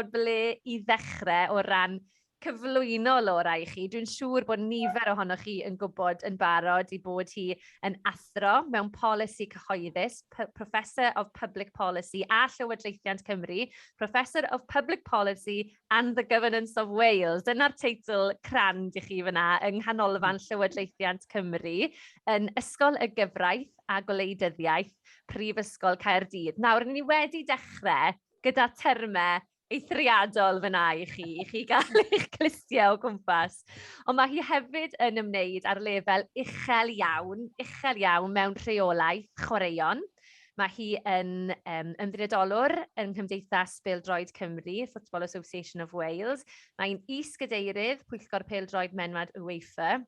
gwybod ble i ddechrau o ran cyflwyno Laura i chi. Dwi'n siŵr bod nifer ohonoch chi yn gwybod yn barod i bod hi yn athro mewn polisi cyhoeddus, Professor of Public Policy a Llywodraethiant Cymru, Professor of Public Policy and the Governance of Wales. Dyna'r teitl crand i chi fyna yng Nghanolfan Llywodraethiant Cymru yn Ysgol y Gyfraith a Gwleidyddiaeth, Prifysgol Caerdydd. Nawr, ni wedi dechrau gyda termau eithriadol fyna i chi gael eich clustiau o gwmpas. Ond mae hi hefyd yn ymwneud ar lefel uchel iawn mewn rheolaeth chwaraeon. Mae hi yn ymddiriedolwr yng Nghymdeithas Bêl-droed Cymru, Football Association of Wales. Mae'n is-gadeirydd Pwyllgor Pêl-droed Menwad UEFA.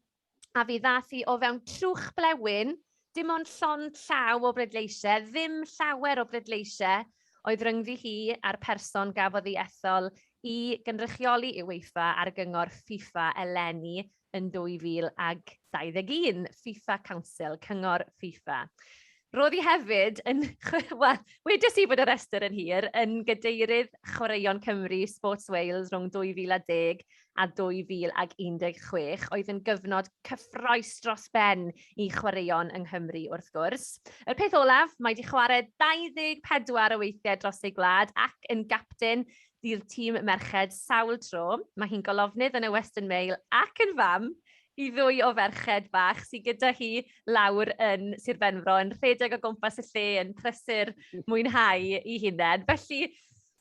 A fi ddath hi o fewn trwch blewyn, dim ond llond llaw o bleidleisiau, ddim llawer o bleidleisiau oedd rhyngddi hi a'r person gafodd ei ethol i gynrychioli UEFA ar gyngor FIFA eleni yn 2021, FIFA Council, Cyngor FIFA. Roedd hi hefyd yn, wel, wedes i bod y rhestr yn hir, yn gadeirydd Chwaraeon Cymru Sports Wales rhwng 2010 a 2016, oedd yn gyfnod cyffrous dros ben i chwaraeon yng Nghymru wrth gwrs. Y peth olaf, mae wedi chwarae 24 o weithiau dros ei gwlad ac yn gapten i'r tîm merched sawl tro. Mae hi'n golofnydd yn y Western Mail ac yn fam i ddwy o ferched bach sydd gyda hi lawr yn Sir Benfro yn rhedeg o gwmpas y lle yn prysur mwynhau i hunain. Felly,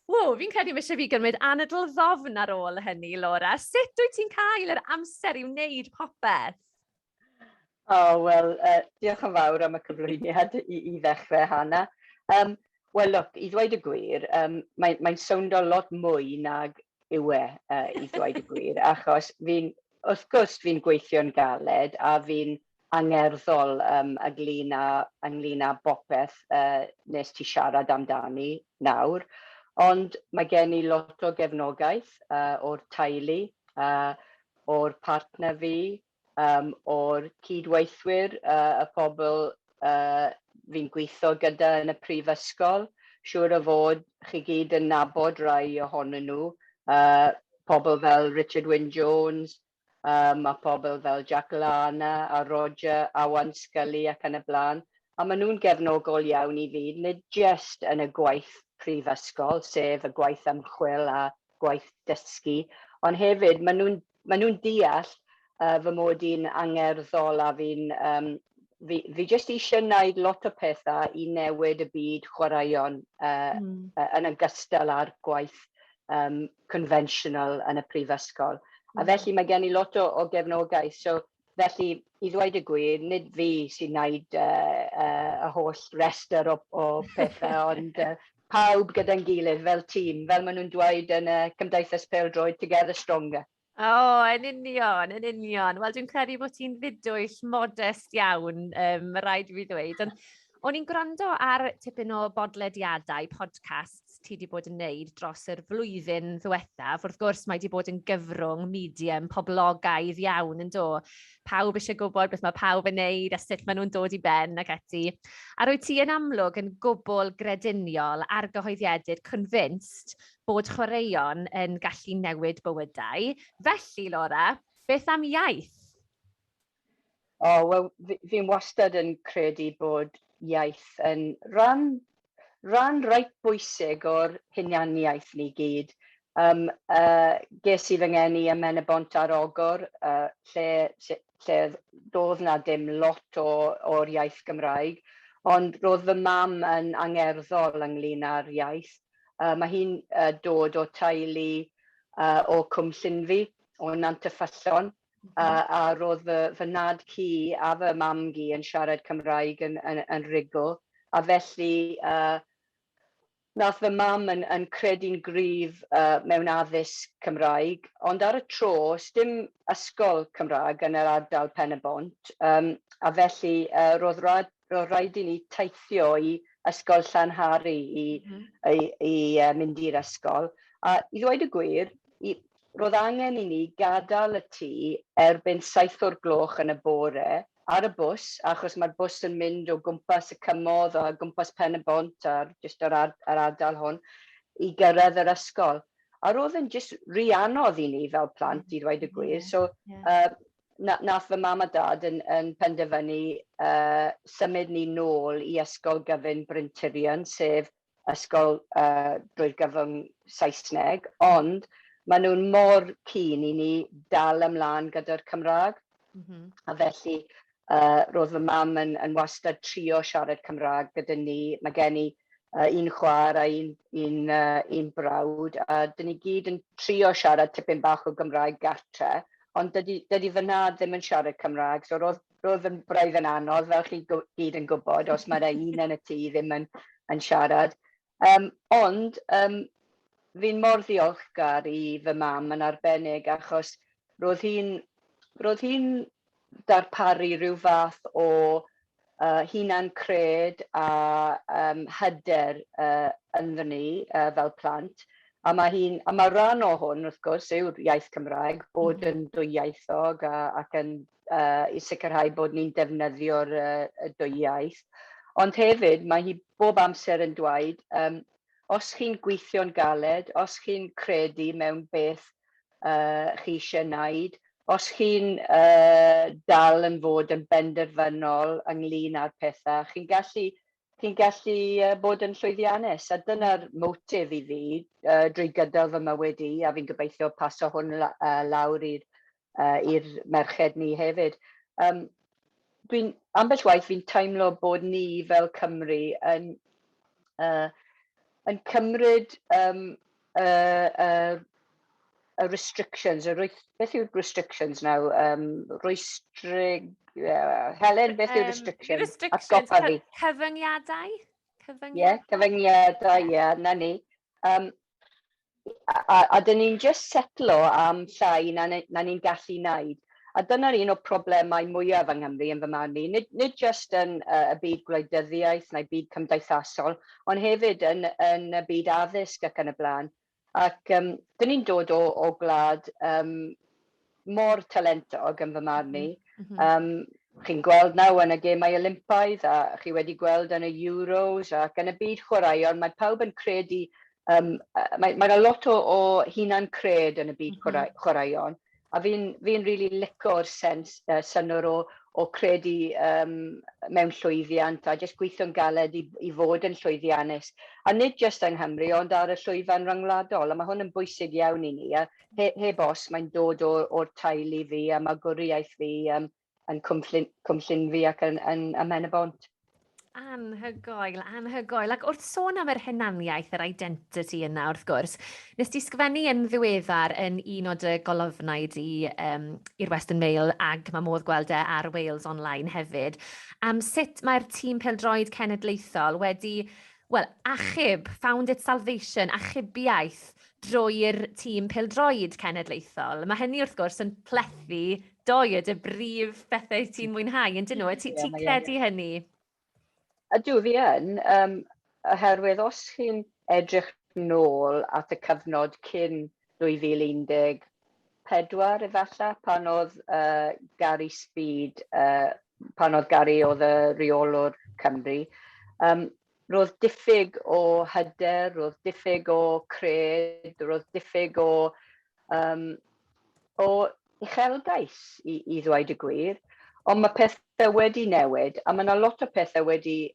wow, fi'n credu mae eisiau fi gymryd anadl ddofn ar ôl hynny, Laura. Sut wyt ti'n cael yr amser i wneud popeth? O, oh, wel, diolch yn fawr am y cyflwyniad i ddechrau, Hannah. Wel, look, i ddweud y gwir, mae'n sowndo lot mwy nag yw e, i ddweud y gwir, achos fi'n, wrth gwrs, fi'n gweithio'n galed a fi'n angerddol ynglyn â bopeth nes ti siarad amdani nawr. Ond mae gen i lot o gefnogaeth o'r teulu, o'r partner fi, o'r cydweithwyr, y pobl fi'n gweithio gyda yn y prifysgol. Siŵr o fod chi gyd yn nabod rai ohonyn nhw. Pobl fel Richard Wyn Jones, a pobl fel Jack Lana a Roger Awan Scully ac yn y blaen. A maen nhw'n gefnogol iawn i fi, nid jyst yn y gwaith prifysgol, sef y gwaith ymchwil a gwaith dysgu, ond hefyd maen nhw deall fy mod i'n angerddol a fi jyst eisiau gwneud lot o pethau i newid y byd chwaraeon yn ogystal â'r gwaith conventional yn y prifysgol. A felly mae gen i lot o gefnogaeth. So felly, i ddweud y gwir, nid fi sy'n gwneud y holl restr o pethau, ond pawb gyda'n gilydd fel tîm, fel maen nhw'n dweud yn y Cymdeithas Pêl-droed, "Together stronger". O, oh, yn union, yn union. Wel, dwi'n credu bod ti'n ddidwyll modest iawn, mae rhaid i fi ddweud. Ond o'n i'n gwrando ar tipyn o bodlediadau, podcasts ti wedi bod yn neud dros yr flwyddyn ddiwethaf. Wrth gwrs, mae wedi bod yn gyfrwng, medium, poblogaidd iawn yn do. Pawb eisiau gwybod beth mae pawb yn neud a sut maen nhw'n dod i ben ac ati. A rwy ti yn amlwg yn gwbl grediniol, argyhoeddiedig, convinced bod chwaraeon yn gallu newid bywydau. Felly, Laura, beth am iaith? O, oh, wel, fi'n wastad yn credu bod iaith yn rhan reit bwysig o'r hunaniaeth ni gyd. Ges i fy ngeni ym Mhen-y-bont ar Ogwr, lle doedd na dim lot o'r iaith Gymraeg, ond roedd fy mam yn angerddol ynglyn â'r iaith. Mae hi'n dod o teulu o Cwm Llynfi, o Nant y Ffyllon, a roedd fy nhad-cu a fy mam-gu yn siarad Cymraeg yn rhugl, a felly nath fy mam yn credu'n gryf mewn addysg Cymraeg, ond ar y tro, dim ysgol Cymraeg yn yr ardal Pen-y-bont, a felly roedd rhaid i ni teithio i Ysgol Llanhari i mynd i'r ysgol. A i ddweud y gwir, roedd angen i ni gadael y tŷ erbyn 7 o'r gloch yn y bore ar y bws, achos mae'r bws yn mynd o gwmpas y cymoedd a gwmpas Pen y Bont a'r, jyst yr ardal hwn, i gyrraedd yr ysgol. A roedd yn jyst rhy anodd i ni fel plant, i ddweud y gwir. So, nath fy mam a dad yn penderfynu symud ni nôl i Ysgol Gyfun Bryntirion, sef ysgol drwy'r gyfrwng Saesneg, ond maen nhw'n mor keen i ni dal ymlaen gyda'r Cymraeg. A felly, roedd fy mam yn wastad trio siarad Cymraeg gyda ni. Mae gen i un chwaer a un brawd, a dyn ni gyd yn trio siarad tipyn bach o Gymraeg gartre, ond dydy fy nhad ddim yn siarad Cymraeg, so roedd yn braidd yn anodd, fel chi gyd yn gwybod, os mae yna un yn y tŷ ddim yn siarad. Ond fi'n mor ddiolchgar i fy mam yn arbennig, achos roedd hi'n darparu rhyw fath o hunan cred a hyder ynddyn ni fel plant. A mae rhan o hwn, wrth gwrs, yw'r iaith Cymraeg, bod yn dwyieithog ac yn i sicrhau bod ni'n defnyddio'r y dwyieith. Ond hefyd, mae hi bob amser yn dweud, os chi'n gweithio'n galed, os chi'n credu mewn beth chi eisiau wneud, os chi'n dal yn fod yn benderfynol ynglyn â'r pethau, chi'n gallu bod yn llwyddiannus. A dyna'r motif i fi drwy gydol fy mywyd i, a fi'n gobeithio paso hwn lawr i'r merched ni hefyd. Ambell waith fi'n teimlo bod ni fel Cymru yn cymryd y restrictions, beth yw'r restrictions now? Rwystrig. Helen, beth yw'r restrictions? Restrictions, Atgoffa fi. Cyfyngiadau? Ie, yeah, cyfyngiadau, ie, yeah, na ni. A dyn ni'n just setlo am llai na ni'n gallu wneud. A dyna'r un o'r problemau mwyaf yng Nghymru yn fy marn i. Nid just yn y byd gwleidyddiaeth neu byd cymdeithasol, ond hefyd yn y byd addysg ac yn y blaen. Ac dyn ni'n dod o gwlad mor talentog yn fy marn i. Chi'n gweld nawr yn y gemau Olympaidd a chi wedi gweld yn y Euros ac yn y byd chwaraeon, mae pawb yn credu, mae lot o hunan cred yn y byd chwaraeon. A fi'n really lico'r sens, synnwyr o credu mewn llwyddiant a jyst gweithio'n galed i fod yn llwyddiannus. A nid jyst yng Nghymru, ond ar y llwyfan ryngwladol. A mae hwn yn bwysig iawn i ni. A heb os, mae'n dod o'r teulu fi a magwriaeth fi yn Cwmllynfell ac yn Mhen-y-bont. Anhygoel, anhygoel. Ac wrth sôn am yr hunaniaeth, yr identity yna, wrth gwrs, nes ti sgwennu yn ddiweddar yn un o dy golofnau di i'r Western Mail, ag mae modd gweld e ar Wales Online hefyd, am sut mae'r tîm pêl-droed cenedlaethol wedi, well, achub, found its salvation, achubiaeth drwy'r tîm pêl-droed cenedlaethol. Mae hynny wrth gwrs yn plethu doi o dy brif bethau ti'n mwynhau, yn dyn nhw? Ti'n ti credu hynny? Ydw, fi yn, oherwydd os chi'n edrych nôl at y cyfnod cyn 2014 efallai, pan oedd Gary Speed, pan oedd Gary oedd y reolwr Cymru, roedd diffyg o hyder, roedd diffyg o cred, roedd diffyg o uchelgais i ddweud y gwir. Ond mae pethau wedi newid, a mae yna lot o pethau wedi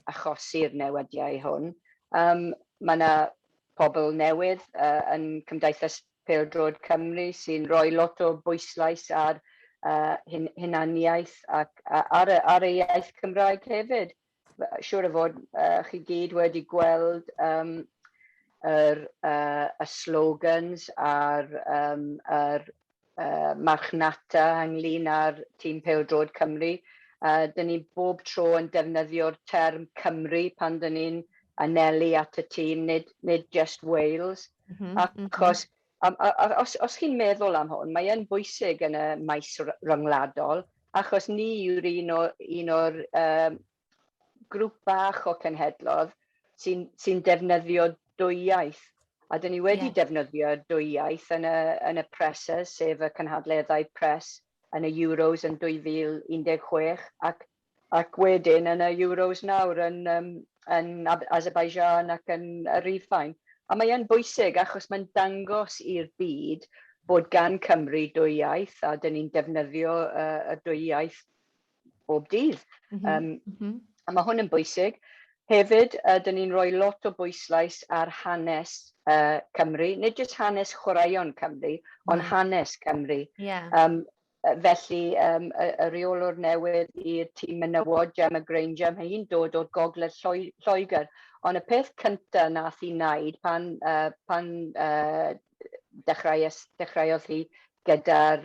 achosi'r newidiau hwn. Mae yna pobl newydd yn Cymdeithas Pêl-droed Cymru sy'n rhoi lot o bwyslais ar hunaniaeth ac ar y iaith Cymraeg hefyd. Siŵr o fod chi gyd wedi gweld y slogans a'r yr marchnata ynglyn â'r tîm pêl-droed Cymru. Dyn ni bob tro yn defnyddio'r term Cymru pan dyn ni'n anelu at y tîm, nid just Wales. Achos os chi'n meddwl am hwn, mae yn bwysig yn y maes ryngwladol, achos ni yw'r un o'r grŵp bach o cenhedloedd sy'n defnyddio dwy iaith. A dyn ni wedi defnyddio dwy iaith yn y pressers, sef y cynhadleddau press yn y Euros yn 2016 ac wedyn yn y Euros nawr yn Azerbaijan ac yn y Rhufain. A mae e'n bwysig achos mae'n dangos i'r byd bod gan Cymru dwy iaith a dyn ni'n defnyddio y dwy iaith bob dydd. A mae hwn yn bwysig. Hefyd, dyn ni'n rhoi lot o bwyslais ar hanes Cymru, nid jyst hanes chwaraeon Cymru, ond hanes Cymru. Felly, y rheolwr newydd i'r tîm menywod, Gemma Grainger, mae hi'n dod o'r gogledd Lloegr. Ond y peth cyntaf nath hi wneud pan dechreuodd hi gyda'r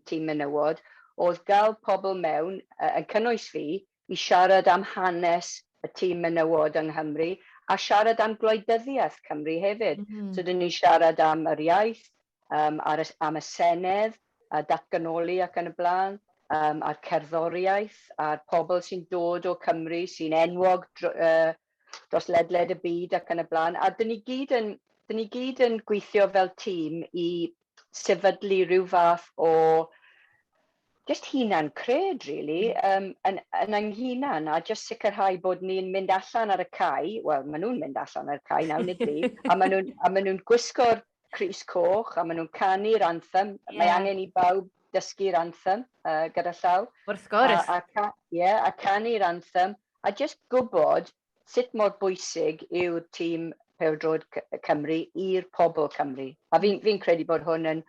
tîm menywod, oedd gael pobl mewn, yn cynnwys fi, i siarad am hanes y tîm menywod yng Nghymru a siarad am gwleidyddiaeth Cymru hefyd. So, dyn ni'n siarad am yr iaith, am y Senedd, a datganoli ac yn y blaen, a'r cerddoriaeth, a'r pobl sy'n dod o Cymru, sy'n enwog dros ledled y byd ac yn y blaen. A dyn ni gyd yn gweithio fel tîm i sefydlu rhyw fath o just hunan cred, really, yn ein hunan, a just sicrhau bod ni'n mynd allan ar y cae, wel, maen nhw'n mynd allan ar y cae nawr, nid fi, a maen nhw gwisgo'r crys coch, a maen nhw'n canu'r anthem. Mae angen i bawb dysgu'r anthem gyda llaw. Wrth gwrs. A, yeah, a canu'r anthem, a just gwybod sut mor bwysig yw'r tîm pêl-droed Cymru i'r pobl Cymru. A fi credu bod hwn yn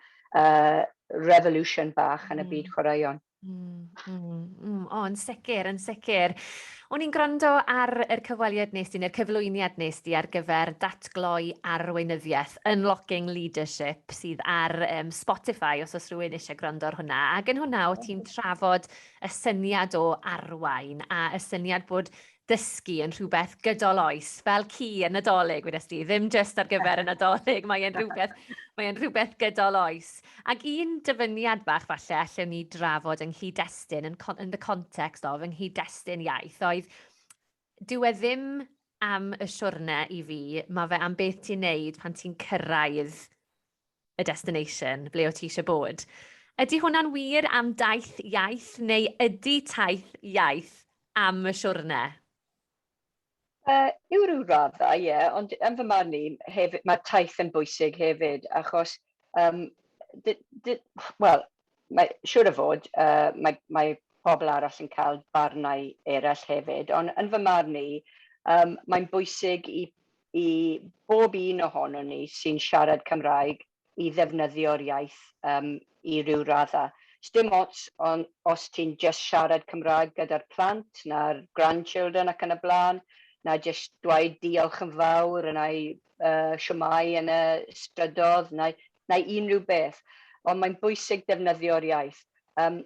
revolution bach yn y byd chwaraeon. O, yn sicr, yn sicr. O'n i'n gwrando ar yr cyfweliad nes di, neu'r cyflwyniad nes di ar gyfer datgloi arweinyddiaeth, Unlocking Leadership, sydd ar Spotify, os oes rhywun eisiau gwrando ar hwnna. Ac yn hwnna, o ti'n trafod y syniad o arwain a y syniad bod dysgu yn rhywbeth gydol oes, fel ci yn Nadolig, wedes di, ddim jyst ar gyfer y Nadolig, mae e'n rhywbeth gydol oes. Ac un dyfyniad bach falle allwn ni drafod yng nghyd-destun, in the context of, yng nghyd-destun iaith, oedd dyw e ddim am y siwrne i fi, mae fe am beth ti'n neud pan ti'n cyrraedd y destination, ble o ti eisiau bod. Ydy hwnna'n wir am daith iaith, neu ydy taith iaith am y siwrne? I ryw raddau, ie, yeah, ond yn fy marn i, hefyd, mae taith yn bwysig hefyd, achos, wel, mae, siŵr o fod, mae pobl arall yn cael barnau eraill hefyd, ond yn fy marn i, mae'n bwysig i bob un ohonon ni sy'n siarad Cymraeg i ddefnyddio'r iaith i ryw raddau. Dim ots on, os ti'n just siarad Cymraeg gyda'r plant na'r grandchildren ac yn y blaen, na just dweud diolch yn fawr neu shwmae yn y strydodd, neu unrhyw beth. Ond mae'n bwysig defnyddio'r iaith. Y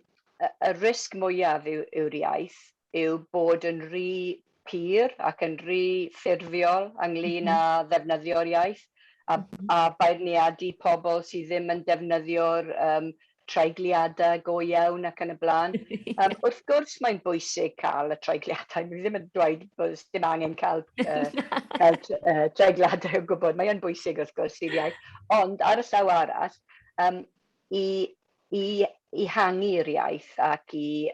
risg mwyaf yw'r iaith yw bod yn rhy pur ac yn rhy ffurfiol ynglyn â ddefnyddio'r iaith a beirniadu pobl sydd ddim yn defnyddio'r treigliadau go iawn ac yn y blaen. Wrth gwrs mae'n bwysig cael y treigliadau. Fi ddim yn dweud bod dim angen cael treigliadau o gwbl. Mae'n bwysig wrth gwrs i'r iaith. Ond ar y llaw arall, i ehangu'r iaith ac i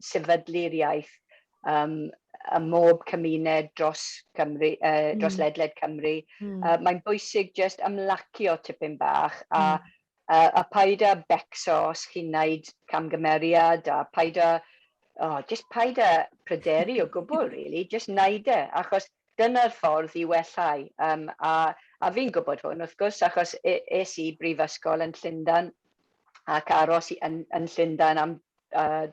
sefydlu'r iaith ym mob cymuned dros Cymru, dros ledled Cymru. Mae'n bwysig just ymlacio tipyn bach a paid â becso os chi'n gwneud camgymeriad a paid â, oh, just paid â pryderu o gwbl, really, just wneud e, achos dyna'r ffordd i wellhau. A fi'n gwybod hwn, wrth gwrs, achos es i brifysgol yn Llundain ac aros yn Llundain am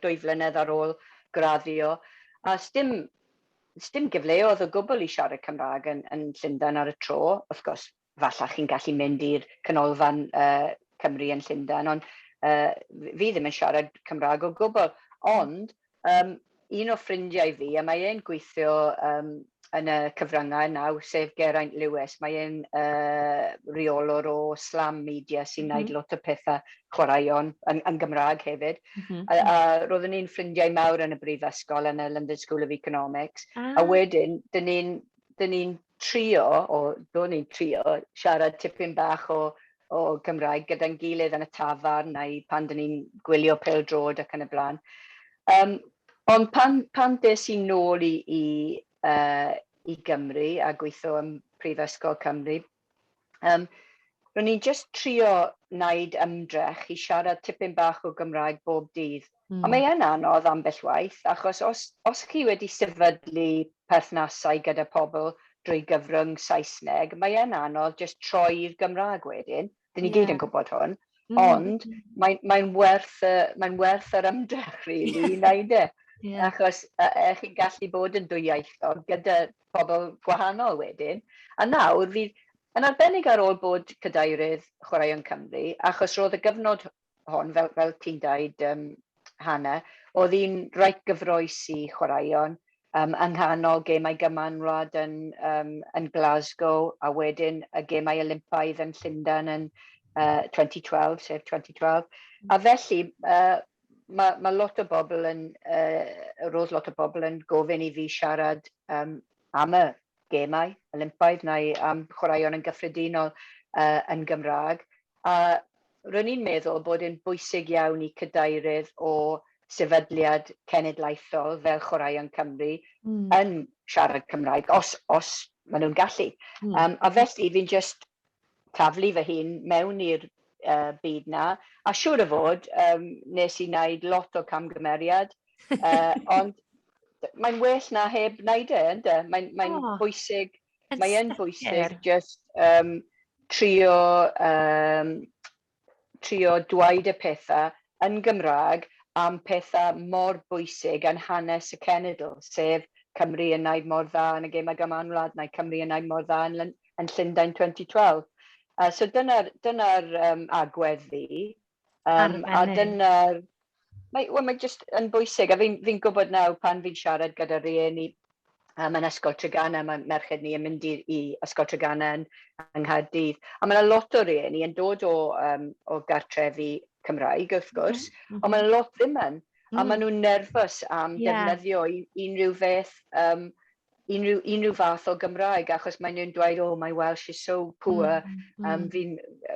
2 flynedd ar ôl graddio. A dim gyfleoedd o gwbl i siarad Cymraeg yn Llundain ar y tro. Wrth gwrs, falle chi'n gallu mynd i'r canolfan Cymru yn Llundain, ond fi ddim yn siarad Cymraeg o gwbl. Ond un o ffrindiau fi, a mae e'n gweithio yn y cyfryngau nawr, sef Geraint Lewis, mae e'n reolwr o Slam Media sy'n gwneud lot o pethau chwaraeon yn Gymraeg hefyd. A roeddwn ni'n ffrindiau mawr yn y brifysgol yn y London School of Economics. A wedyn, dyn ni trio, o do'n ni'n trio, siarad tipyn bach o Gymraeg gyda'n gilydd yn y tafarn neu pan dyn ni'n gwylio pêl-droed ac yn y blaen. Ond pan des i nôl i Gymru a gweithio ym Prifysgol Cymru, Ro'n i'n just trio wneud ymdrech i siarad tipyn bach o Gymraeg bob dydd. A mae yn anodd ambell waith, achos os chi wedi sefydlu perthnasau gyda pobl drwy gyfrwng Saesneg, mae yn anodd just troi i'r Gymraeg wedyn. Dyn ni gyd yn gwybod hwn. Ond mae'n werth yr ymdrech, really, i wneud e. Achos chi'n gallu bod yn dwyieithog gyda pobl gwahanol wedyn. A nawr, fydd, yn arbennig ar ôl bod cadeirydd Chwaraeon Cymru, achos roedd y gyfnod hon, fel ti'n dweud, Hannah, oedd hi'n reit gyffrous i chwaraeon yng nghanol Gemau Gymanwlad yn Glasgow, a wedyn y Gemau Olympaidd yn Llundain yn 2012, sef 2012. A felly, mae lot o bobl yn, roedd lot o bobl yn gofyn i fi siarad am y Gemau Olympaidd neu am chwaraeon yn gyffredinol yn Gymraeg. A ro'n i'n meddwl bod e'n bwysig iawn i cadeirydd o sefydliad cenedlaethol fel Chwaraeon Cymru yn siarad Cymraeg, os maen nhw'n gallu. A felly fi'n just taflu fy hun mewn i'r byd na. A siŵr o fod, nes i wneud lot o camgymeriad, ond mae'n well na heb wneud e, yndê? Mae'n bwysig, mae'n bwysig just trio dweud y pethau yn Gymraeg am pethau mor bwysig yn hanes y cenedl, sef Cymru yn wneud mor dda yn y Gemau Gymanwlad, neu Cymru yn wneud mor dda yn Llundain 2012. So dyna agwedd fi. A dyna'r... Well, mae just yn bwysig, a fi'n fi gwybod nawr pan fi'n siarad gyda rieni yn Ysgol Treganna, mae merched ni yn mynd i Ysgol Treganna yng Nghaerdydd. A mae yna lot o rieni yn dod o gartrefi Cymraeg, wrth gwrs, ond mae lot ddim yn. A maen nhw'n nerfus am defnyddio unrhyw beth, unrhyw fath o Gymraeg, achos maen nhw'n dweud, "Oh, my Welsh is so poor, fi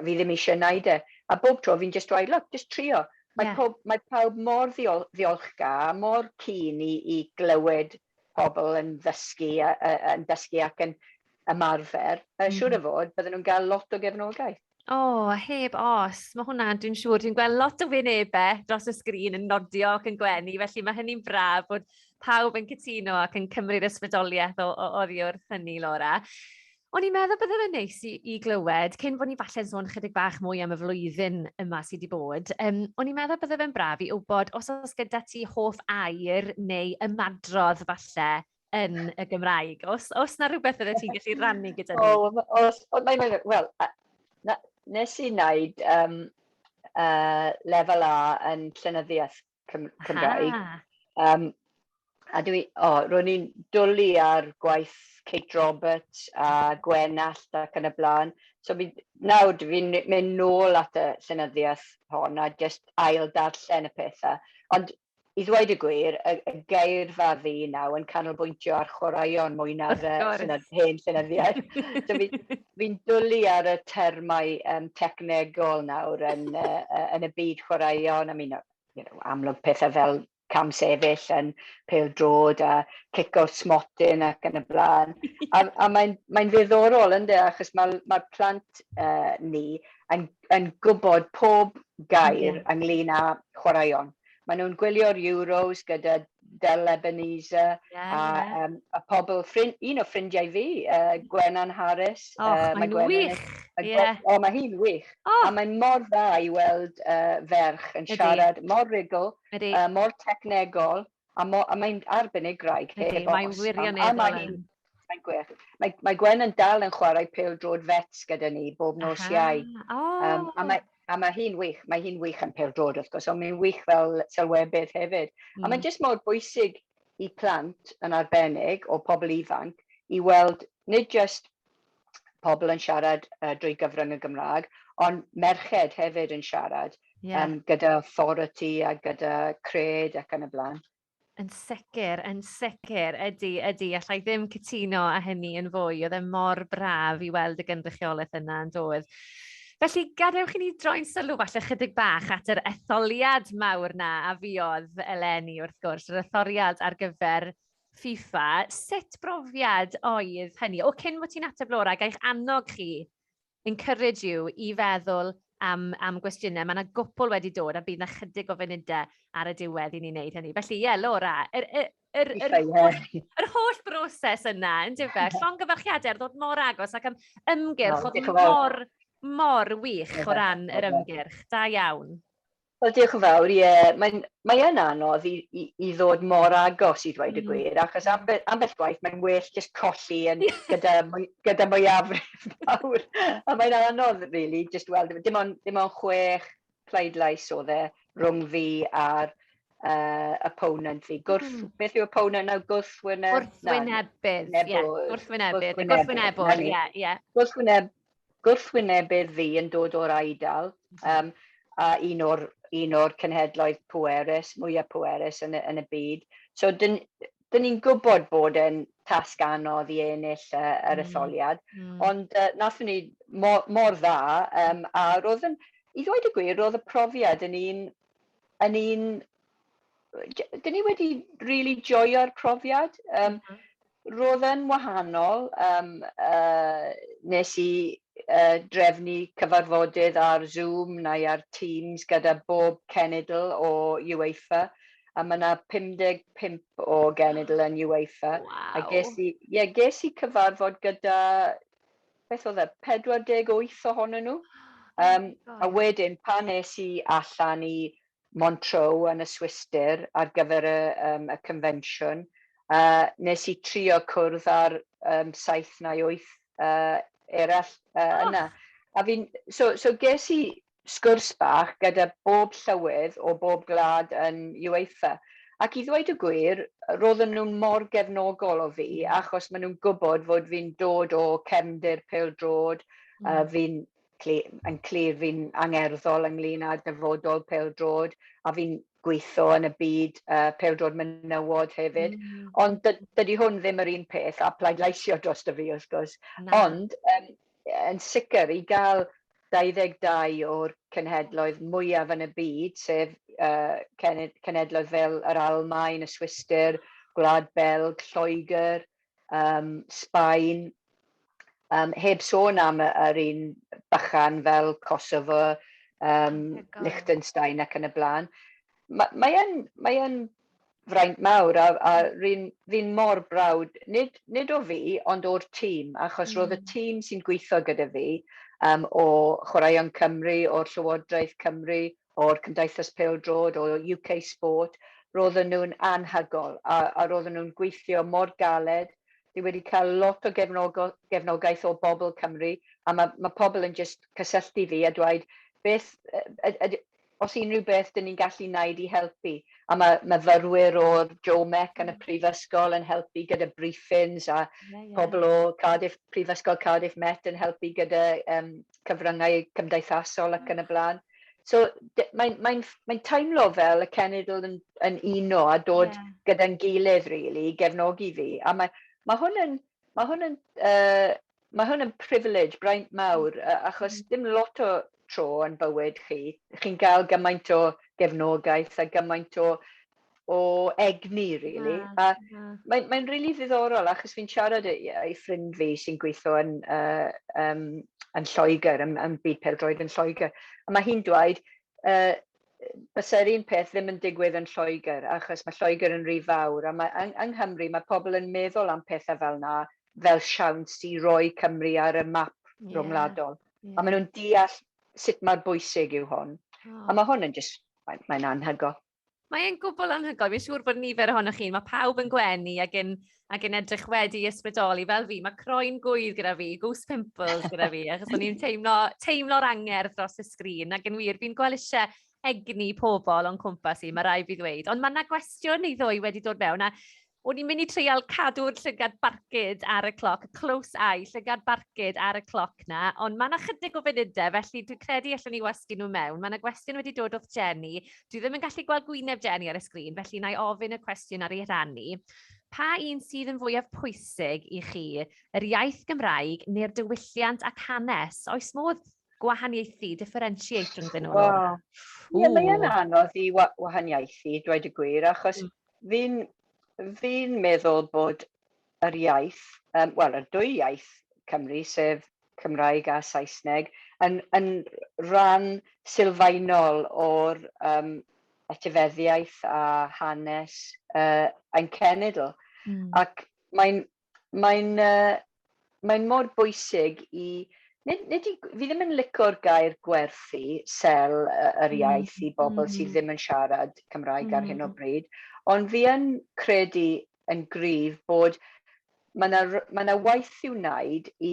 ddim eisiau gwneud e." A bob tro fi'n just dweud, "Look, just trio." Mae mae pawb mor ddiolchgar, mor keen i glywed pobl yn dysgu ac yn ymarfer. Siŵr o fod, bydden nhw'n cael lot o gefnogaeth. O, oh, heb os. Mae hwnna, dwi'n siŵr, dwi'n gweld lot o wynebau dros y sgrin yn nodio ac yn gwenu, felly mae hynny'n braf bod pawb yn cytuno ac yn cymryd ysbrydoliaeth oddi wrth hynny, Laura. O'n i'n meddwl bydde fe'n neis i glywed, cyn bod ni falle'n sôn chydig bach mwy am y flwyddyn yma sydd wedi bod, o'n i'n meddwl bydde fe'n braf i wybod os oes gyda ti hoff air neu ymadrodd falle yn y Gymraeg. Os na rhywbeth bydde ti'n gallu rannu gyda ni? O, os, o, mae, wel, nes i wneud lefel A yn llenyddiaeth Cymraeg. A dwi, o, ro'n i'n dwlu ar gwaith Kate Roberts a Gwenallt ac yn y blaen. So nawr dwi'n mynd nôl at y llenyddiaeth hon a just ail darllen y pethau. Ond i ddweud y gwir, y geirfa fi nawr yn canolbwyntio ar chwaraeon mwy na'r hen llenyddiaeth. So fi dwlu ar y termau technegol nawr yn y byd chwaraeon. I mean, amlwg pethau fel camsefyll yn pêl-droed a cico smotyn ac yn y blaen. A mae'n ddiddorol, yndê, achos mae plant ni yn gwybod pob gair ynglyn â chwaraeon. Maen nhw'n gwylio'r Euros gyda Del Ebenezer a, a pobl, un o ffrindiau fi, Gwennan Harris. Oh, mae'n wych. O, mae hi'n wych. Oh. A mae'n mor dda i weld ferch yn siarad mor rugl, mor technegol, a mae'n arbenigwraig heb os. Mae'n wirioneddol. A mae'n gwych. Mae Gwen yn dal yn chwarae pêl-droed vets gyda ni bob nos Iau. Oh. A mae hi'n wych. Mae hi'n wych yn pêl-droed, wrth gwrs, ond mae'n wych fel sylwebydd hefyd. A mae'n jyst mor bwysig i plant yn arbennig, o pobl ifanc, i weld nid just pobl yn siarad drwy gyfrwng y Gymraeg, ond merched hefyd yn siarad gyda authority a gyda cred ac yn y blaen. Yn sicr, ydy. Allai ddim cytuno â hynny yn fwy. Oedd e mor braf i weld y gynrychiolaeth yna yn dod. Felly, gadewch i ni droi'n sylw falle chydig bach at yr etholiad mawr na a fuodd eleni, wrth gwrs, yr etholiad ar gyfer FIFA. Sut brofiad oedd hynny? O, cyn bod ti'n ateb, Laura, ga i'ch annog chi encourage you i feddwl am, am gwestiynau. Mae yna gwpl wedi dod a bydd yna chydig o funudau ar y diwedd i ni wneud hynny. Felly, ie, yeah, Laura, yr, yr, yr, yr, holl, yr holl broses yna, yn dyfe, llongyfarchiadau ar ddod mor agos ac am ymgyrch oedd mor, mor wych o ran yr ymgyrch. Da iawn. Wel, diolch yn fawr, ie. Mae'n mae yn anodd i, i, i ddod mor agos i ddweud y gwir, achos ambell, ambell gwaith mae'n well jyst colli yn, gyda, gyda mwyafrif mawr. A mae'n anodd, really, just weld, dim ond, dim ond chwech pleidlais oedd e rhwng fi a'r opponent fi. Gwrth, Beth yw opponent nawr? Gwrthwyneb? Gwrthwynebydd, ie. Gwrthwynebydd, gwrthwynebwr, ie, ie. Gwrthwyneb, gwrthwynebydd fi yn dod o'r Eidal, a un o'r, un o'r cenhedloedd pwerus, mwyaf pwerus yn y, yn y byd. So, dyn, dyn ni'n gwybod bod e'n tasg anodd i ennill yr etholiad, ond nathon ni mor, mor dda, a roedd yn, i ddweud y gwir, roedd y profiad yn un, yn un, dyn ni wedi really joio'r profiad. Roedd yn wahanol, nes i drefnu cyfarfodydd ar Zoom neu ar Teams gyda bob cenedl o UEFA, a mae yna 55 o genedl yn UEFA. Wow. A ges i, yeah, ges i cyfarfod gyda, beth oedd e, 48 ohonyn nhw. A wedyn, pan es i allan i Montreux yn y Swistir ar gyfer y, y convention, nes i trio cwrdd ar 7 neu 8 eraill yna. A fi'n, so, so ges i sgwrs bach gyda bob llywydd o bob gwlad yn UEFA. Ac i ddweud y gwir, roedden nhw'n mor gefnogol o fi, achos maen nhw'n gwybod fod fi'n dod o cefndir pêl-droed, fi'n yn clir fi'n angerddol ynglyn â dyfodol pêl-droed, a fi'n gweithio yn y byd pêl-droed menywod hefyd. Ond dydy hwn ddim yr un peth a pleidleisio dros fi, wrth gwrs. Ond yn sicr i gael 22 o'r cenhedloedd mwyaf yn y byd, sef cenhedloedd fel yr Almaen, y Swistir, Gwlad Belg, Lloegr, Sbaen, heb sôn am yr un bychan fel Kosovo, Liechtenstein ac yn y blaen. Mae yn, mae yn fraint mawr a, a fi'n fi mor browd, nid, nid o fi, ond o'r tîm, achos roedd y tîm sy'n gweithio gyda fi o Chwaraeon Cymru, o'r Llywodraeth Cymru, o'r Cymdeithas Pêl-droed, o UK Sport, roedden nhw'n anhygoel a, a roedden nhw'n gweithio mor galed. Fi wedi cael lot o gefnogaeth o bobl Cymru, a mae, mae pobl yn just cysylltu fi a dweud, beth, os unrhyw beth dyn ni'n gallu wneud i helpu. A mae myfyrwyr o'r JOMEC yn y prifysgol yn helpu gyda briefings a pobl o Cardiff, Prifysgol Cardiff Met yn helpu gyda cyfryngau cymdeithasol ac yn y blaen. So mae'n mae, mae teimlo fel y cenedl yn, yn uno a dod gyda'n gilydd, really, i gefnogi fi. A mae, mae hwn yn, mae hwn yn, mae hwn yn privilege, braint mawr, achos dim lot o tro yn bywyd chi, chi'n gael gymaint o gefnogaeth a gymaint o, o egni, really. A mae'n mae really ddiddorol, achos fi'n siarad i, i ffrind fi sy'n gweithio yn, yn Lloegr, yn, yn byd pêl-droed yn Lloegr. A mae hi'n dweud, bysa'r un peth ddim yn digwydd yn Lloegr, achos mae Lloegr yn rhy fawr. A mae, yng, yng Nghymru mae pobl yn meddwl am pethau fel na, fel siawns i roi Cymru ar y map rhwngwladol. A maen nhw'n deall sut mae'r bwysig yw hwn. A mae hwn yn just, mae'n mae anhygoel. Mae'n gwbl anhygoel. Fi'n siŵr bod nifer ohonoch chi, mae pawb yn gwenu ac yn, ac yn edrych wedi ysbrydoli fel fi. Mae croen gwydd gyda fi, goose pimples gyda fi, achos o'n i'n teimlo, teimlo'r angerdd dros y sgrin. Ac yn wir, fi'n gweld eisiau egni pobl o'n cwmpas i, mae rhaid fi ddweud. Ond mae yna gwestiwn neu ddwy wedi dod mewn, a o'n i'n mynd i treial cadw'r llygad barcud ar y cloc, close eye, llygad barcud ar y cloc na, ond mae yna chydig o funudau, felly dwi'n credu allwn ni wasgu nhw mewn. Mae yna gwestiwn wedi dod wrth Jenny. Dwi ddim yn gallu gweld gwyneb Jenny ar y sgrin, felly na i ofyn y cwestiwn ar ei rhan. Pa un sydd yn fwyaf pwysig i chi, yr iaith Gymraeg neu'r diwylliant ac hanes? Oes modd gwahaniaethu, differentiate rhwngddyn nhw? Wow. Ie, yeah, mae'n anodd i wahaniaethu, dweud y gwir, achos fi'n fi meddwl bod yr iaith, wel, y dwy iaith Cymru, sef Cymraeg a Saesneg, yn, yn rhan sylfaenol o'r um, etifeddiaeth a hanes ein cenedl. Ac mae'n mae'n uh, mae mor bwysig i... Nid, nid i, fi ddim yn lico'r gair gwerthu, sel yr iaith i bobl sydd ddim yn siarad Cymraeg ar hyn o bryd, ond fi yn credu yn gryf bod mae yna ma 'na waith i'w wneud i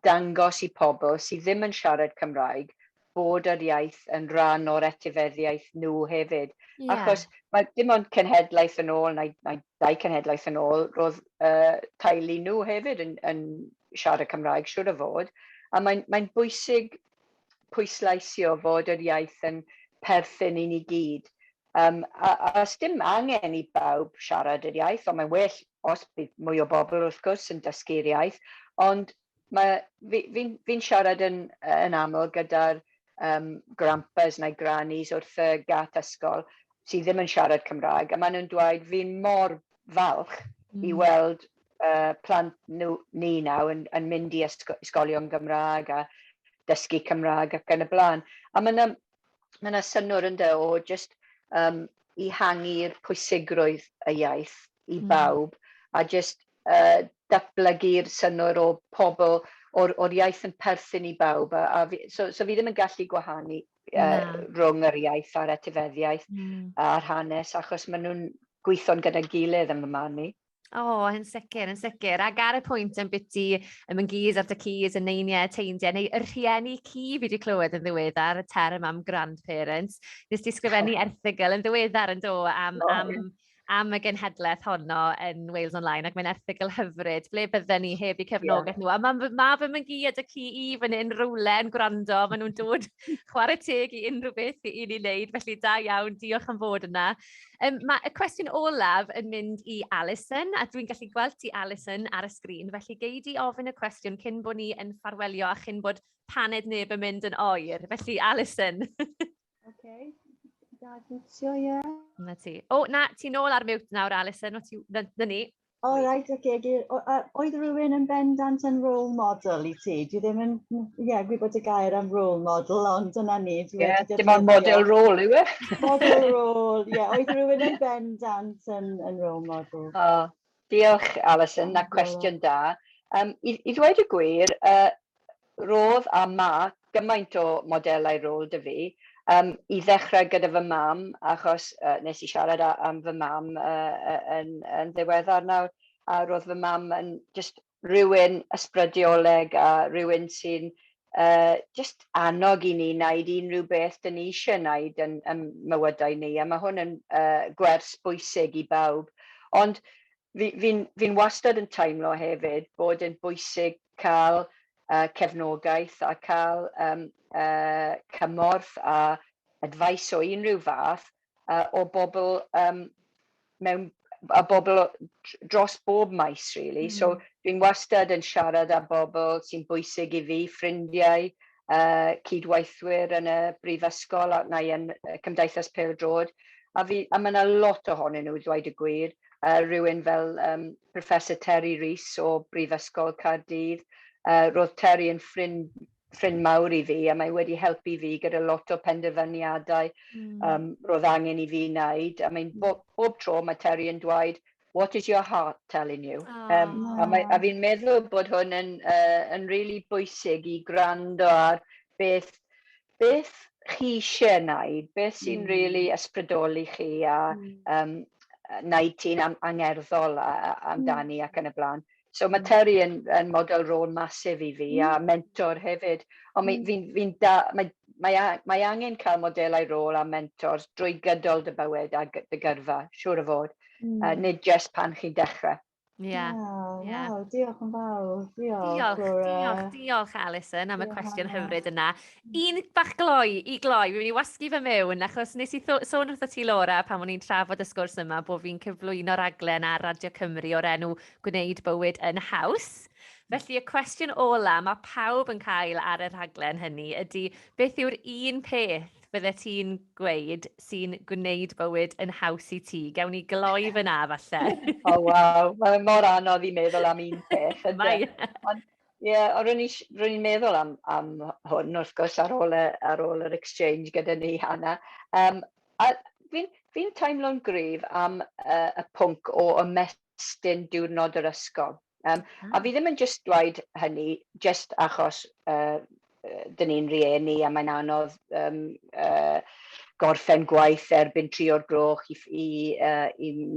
dangos i pobl sydd ddim yn siarad Cymraeg bod yr iaith yn rhan o'r etifeddiaeth nhw hefyd. Achos mae dim ond cenhedlaeth yn ôl, neu, neu dau cenhedlaeth yn ôl, roedd teulu nhw hefyd yn, yn siarad Cymraeg, siŵr o fod. A mae'n mae bwysig pwysleisio fod yr iaith yn perthyn i ni gyd. Um, a, a dim angen i bawb siarad yr iaith, ond mae'n well os bydd mwy o bobl wrth gwrs yn dysgu'r iaith, ond mae, fi, fi'n fi siarad yn, yn aml gyda'r um, grandpas neu grannies wrth y gat ysgol sydd ddim yn siarad Cymraeg, a maen nhw'n dweud fi'n mor falch i weld plant nhw, ni nawr yn, yn mynd i ysgolion Gymraeg a dysgu Cymraeg ac yn y blaen. A mae yna ma 'na synnwyr ynde o just um, ehangu'r pwysigrwydd y iaith i bawb a just datblygu'r synnwyr o pobl o'r, or iaith yn perthyn i bawb. A, a fi, so, so fi ddim yn gallu gwahanu rhwng yr iaith a'r etifeddiaeth a'r hanes, achos maen nhw'n gweithio'n gyda'i gilydd yn fy marn i. O, oh, yn sicr, yn sicr. Ac ar y pwynt yn biti y myngus a'r dycus, y neiniau, y teindiau, neu y rhieni ci fi wedi clywed yn ddiweddar, y term am grandparents. Nes ti sgrifennu erthygl yn ddiweddar yn do am, oh, am yeah am y genhedlaeth honno yn Wales Online, ac mae'n erthygl hyfryd, ble bydden ni heb eu cefnogaeth nhw. A mae ma fy myngi a dy ci i fan hyn rywle yn gwrando, maen nhw'n dod chwarae teg i unrhyw beth i ni wneud, felly da iawn, diolch am fod yna. Um, mae y cwestiwn olaf yn mynd i Alison, a dwi'n gallu gweld ti, Alison, ar y sgrin, felly gei di ofyn y cwestiwn cyn bod ni yn ffarwelio a chyn bod paned neb yn mynd yn oer. Felly, Alison. Okay. Da, mutio, ie. Na ti. O, na, ti'n ôl ar mute nawr, Alison. O, ti... Na, na ni. O, oh, right, oce. Okay. Oedd rhywun yn bendant yn role model i ti? Dwi ddim yn, ie, yeah, gwybod y gair am role model, ond dyna ni. Ie, yeah, dim ond model role yw e. Model role, ie. Yeah. Oedd rhywun yn bendant yn, yn role model? Oh, diolch, Alison, na cwestiwn da. Um, i, I ddweud y gwir, roedd a ma gymaint o modelau rôl 'da fi. Um, I ddechrau gyda fy mam, achos nes i siarad am fy mam yn, yn ddiweddar nawr, a roedd fy mam yn just rhywun ysbrydioleg a rhywun sy'n just annog i ni wneud unrhyw beth dyn ni eisiau wneud yn, yn mywydau ni, a mae hwn yn gwers bwysig i bawb. Ond fi'n fi, fi wastad yn teimlo hefyd bod yn bwysig cael cefnogaeth a cael um, cymorth a advice o unrhyw fath o bobl um, mewn a bobl dros bob maes, really. So dwi'n wastad yn siarad â bobl sy'n bwysig i fi, ffrindiau, cydweithwyr yn y brifysgol a neu yn Cymdeithas Pêl-droed. A, fi, a mae yna lot ohonyn nhw, dweud y gwir. Rhywun fel um, Professor Terry Rees o Brifysgol Caerdydd. Roedd Terry yn ffrind, ffrind mawr i fi a mae wedi helpu fi gyda lot o penderfyniadau roedd angen i fi wneud. A mae'n bob, bob tro mae Terry yn dweud, "What is your heart telling you?" Um, a, mae, a fi'n meddwl bod hwn yn, yn really bwysig i gwrando ar beth, beth chi eisiau wneud, beth sy'n really ysbrydoli chi a wneud ti'n am, angerddol a, amdani ac yn y blaen. So mae Terry yn, yn model rôl masif i fi a mentor hefyd. Ond mm. fi'n fi da, mae, mae, mae angen cael modelau rôl a mentors drwy gydol dy bywyd a dy gyrfa, siŵr o fod. Nid just pan chi'n dechrau. Ie. Yeah. Wow, yeah. Wow, diolch yn fawr. Diolch, diolch, diolch, diolch Alison am y cwestiwn hyfryd yna. Un bach gloi, i gloi, fi'n mynd i wasgu fy mewn, achos nes i sôn wrtho ti, Laura, pan o'n i'n trafod y sgwrs yma, bod fi'n cyflwyno raglen ar Radio Cymru o'r enw Gwneud Bywyd yn Haws. Felly y cwestiwn ola mae pawb yn cael ar y rhaglen hynny ydy, beth yw'r un peth bydde ti'n gweud sy'n gwneud bywyd yn haws i ti? Gawn ni gloi fyna falle. O, oh, waw. Mae'n mor anodd i meddwl am un peth. Mae. Ond Ie, yeah, ond ro'n i'n meddwl am, am hwn, wrth gwrs, ar ôl, y, ar ôl yr exchange gyda ni, Hannah. A fi'n fi teimlo'n gryf am y pwnc o ymestyn diwrnod yr ysgol. A fi ddim yn just dweud hynny just achos dyn ni'n rieni a mae'n anodd gorffen gwaith erbyn 3 o'r gloch i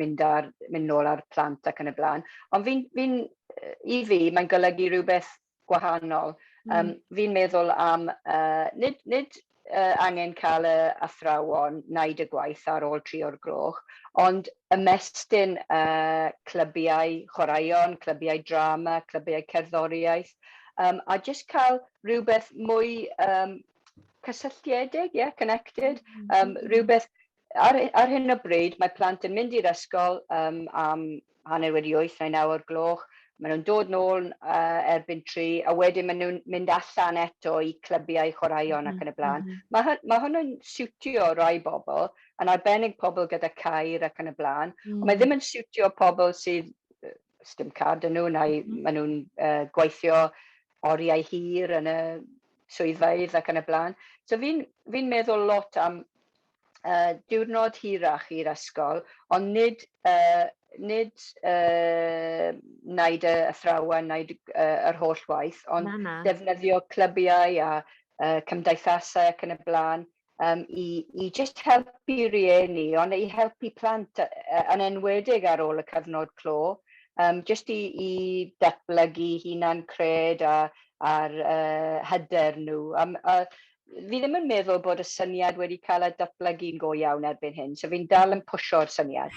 mynd, mynd nôl ar plant ac yn y blaen. Ond i fi, mae'n golygu rhywbeth gwahanol. Fi'n meddwl am, nid angen cael y athrawon wneud y gwaith ar ôl 3 o'r gloch, ond ymestyn clybiau chwaraeon, clybiau drama, clybiau cerddoriaeth, a just cael rhywbeth mwy cysylltiedig, yeah, connected, rhywbeth ar hyn o bryd mae plant yn mynd i'r ysgol am 8:30 neu 9 o'r gloch, maen nhw'n dod nôl erbyn 3, a wedyn maen nhw'n mynd allan eto i clybiau chwaraeon ac yn y blaen. Mae hwn yn siwtio rai bobl, yn arbennig pobl gyda ceir ac yn y blaen, ond mae ddim yn siwtio pobl sydd dim car 'da nhw, neu maen nhw'n gweithio oriau hir yn y swyddfeydd ac yn y blaen. So fi'n fi meddwl lot am diwrnod hirach i'r ysgol, ond nid wneud y athrawon, wneud yr holl waith, ond na, na. defnyddio clybiau a cymdeithasau ac yn y blaen i just helpu rieni, ond i helpu plant yn enwedig ar ôl y cyfnod clo, just i datblygu hunan cred a'r hyder nhw. A fi ddim yn meddwl bod y syniad wedi cael ei datblygu'n go iawn erbyn hyn, so fi'n dal yn pwsio'r syniad.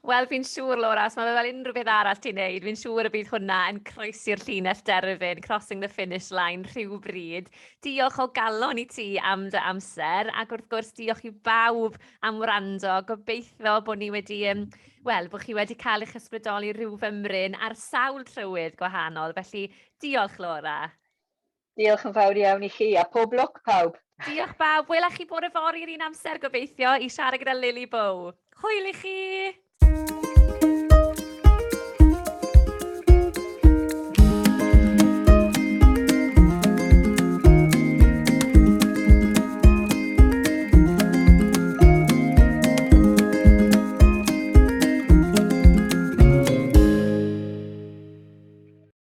Wel, fi'n siŵr, Laura, os mae fe fel unrhyw beth arall ti'n neud, fi'n siŵr y bydd hwnna yn croesi'r llinell derfyn, crossing the finish line rhywbryd. Diolch o galon i ti am dy amser, ac wrth gwrs diolch i bawb am wrando. Gobeithio bod ni wedi, wel, bod chi wedi cael eich ysbrydoli rhyw fymryn ar sawl trywydd gwahanol. Felly, diolch, Laura. Diolch yn fawr iawn i chi, a pob lwc pawb. Diolch bawb. Wela chi bore fory yr un amser gobeithio i siarad gyda Lily Bow. Hwyl i chi!